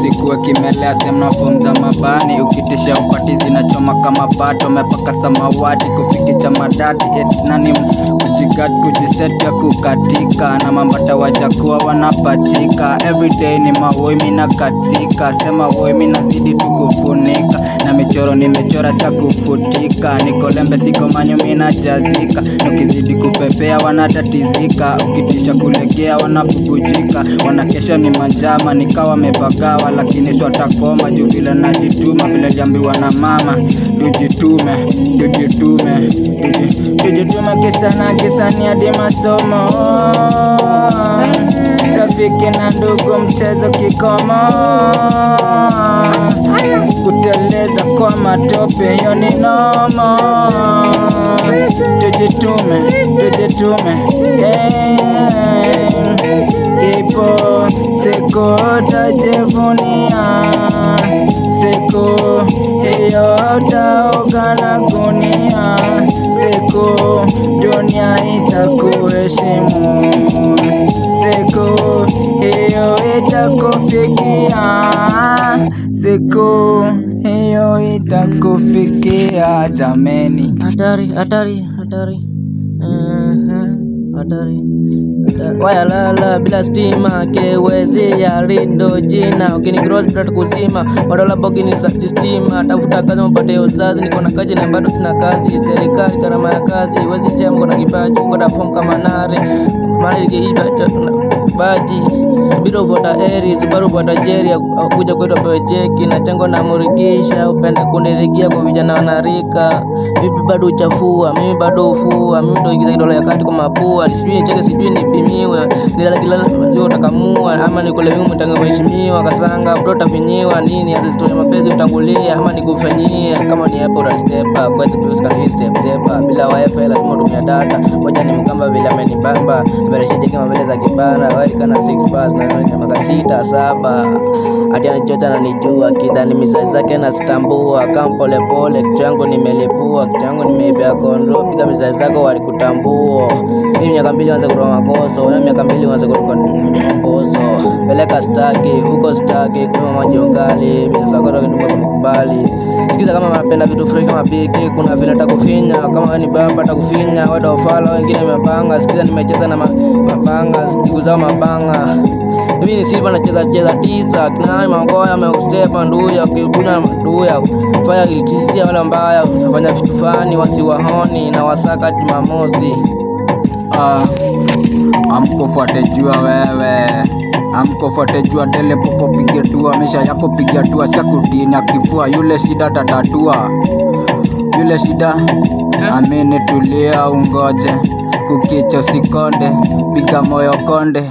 Usikuwe kimelea semna form za mabani. Ukitisha upatizi na choma kama bato. Mepaka samawati kufikicha madati. Et nani kujigat kujiset ya kukatika. Na mambata wajakuwa wanapachika. Everyday ni mawoi mina katika. Sema woi mina zidi tukufunika. Na michoro nimechora sa kufutika. Niko lembe siko manyo mina jazika. Nukizidi kupepea wanatatizika. Ukitisha kulegea wanapupujika. Wanakesha ni manjama nikawa mepagawa. Lakini swatakoma juu vile najituma. Vile liambiwa na mama tujitume, tujitume, tujitume kisana kisani hadi masomo. Rafiki na ndugu mchezo kikomo. Kuteleza kwa matope hiyo ni nomo. Tujitume, tujitume, yeah. Ipo siku utajivunia, siku hiyo utaoga na gunia, siku dunia itakuheshimu, siku hiyo itakufikia, siku hiyo itakufikia jameni. Hatari, hatari, hatari. Hatari. Hatari. Waya lala bila stima kewezi ya rido jina ukini cross plot kuzima madola bogi ni za stima tafuta kazi mpate uzazi niko na kazi na bado sina kazi serikali gharama ya kazi wezi chema kuna kipaji kuna form kama nare mali kiiba baji biro vota eri Subaru vota jeri kuja kwetu apewe cheki na chango na murikisha upende kunirigia kwa vijana wanarika vipi bado uchafua mimi bado ufua mimi ndo ingiza kidole ya kati kwa mapua sijui nicheke sijui nipimiwe nilala kilala maziwa utakamua ama nikule mimi mtanga mheshimiwa kasanga bro tafinyiwa nini hata story mapenzi utangulia ama nikufanyie kama ni hapo uta step up kwa sababu can step step up bila wifi lazima utumia data moja ni mkamba vile amenibamba amerashije kama vile za kibana wali kana 6 pass na ni maka 6 7 hadi anachocha ananijua kidhani misai zake nasitambua kama pole pole kichwa yangu nimelipua kichwa yangu nimeibea control piga misai zako walikutambua mimi miaka 2 anza kutoa makoso wewe miaka 2 anza kutoa mposo peleka staki huko staki kunywa maji ungali bila zako nimekubali sikiza kama napenda vitu fresh kama piki kuna vile takufinya kama wewe ni baba takufinya wewe ndio ufala wengine mapanga sikiza nimecheza na mapanga siku zao mapanga mimi ni Silva nacheza cheza 9 kinani magoya ameustepa nduya kikunya nduya fanya ilitizia wala mbaya nafanya vitu fani wasiwahoni na wasaka Jumamosi. Amkofuate jua wewe amkofuate jua dele popo pige dua mesha yako piga dua sia kudini akifua yule shida tatatua yule shida amini tulia ungoje kukicha usikonde piga moyo konde.